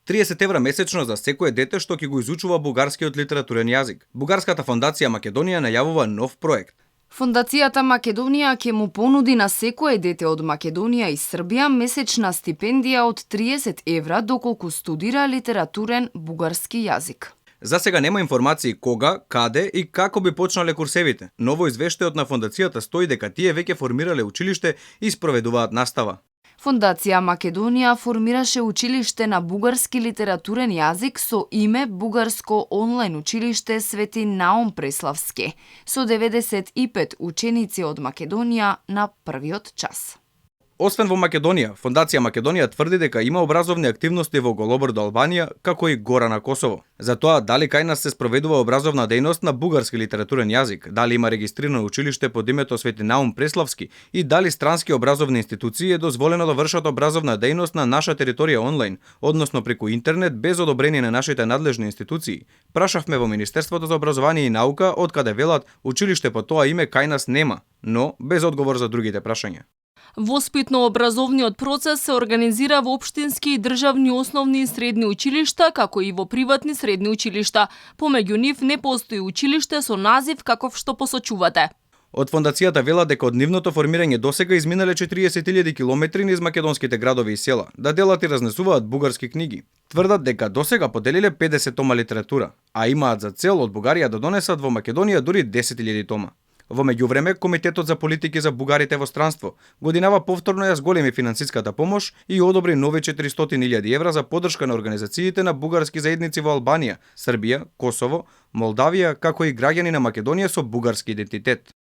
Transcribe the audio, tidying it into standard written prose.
30 евра месечно за секое дете што ќе го изучува бугарскиот литературен јазик. Бугарската фондација Македонија најавува нов проект. Фондацијата Македонија ќе му понуди на секое дете од Македонија и Србија месечна стипендија од 30 евра доколку студира литературен бугарски јазик. За сега нема информации кога, каде и како би почнале курсевите, но во извештајот на фондацијата стои дека тие веќе формирале училиште и спроведуваат настава. Фондација Македонија формираше училиште на бугарски литературен јазик со име Бугарско онлайн училиште Свети Наум Преславски, со 95 ученици од Македонија на првиот час. Освен во Македонија, Фондација Македонија тврди дека има образовни активности во Голобрд до Албанија, како и гора на Косово. За тоа, дали кај нас се спроведува образовна дејност на бугарски литературен јазик, дали има регистрирано училиште под името Свети Наум Преславски и дали странски образовни институции е дозволено да вршат образовна дејност на наша територија онлайн, односно преку интернет без одобрение на нашите надлежни институции. Прашавме во Министерството за образование и наука, од каде велат училиште по тоа име кај нас нема, но без одговор за другите прашања. Воспитно-образовниот процес се организира во општински и државни основни и средни училишта, како и во приватни средни училишта. Помеѓу нив не постои училиште со назив каков што посочувате. Од фондацијата велат дека од нивното формирање досега изминале 40.000 километри низ македонските градови и села, да делат и разнесуваат бугарски книги. Тврдат дека досега поделиле 50 тома литература, а имаат за цел од Бугарија да донесат во Македонија дури 10.000 тома. Во меѓувреме, Комитетот за политики за бугарите во странство годинава повторно ја зголеми финансиската помош и одобри нови 400.000 евра за поддршка на организациите на бугарски заедници во Албанија, Србија, Косово, Молдавија, како и граѓани на Македонија со бугарски идентитет.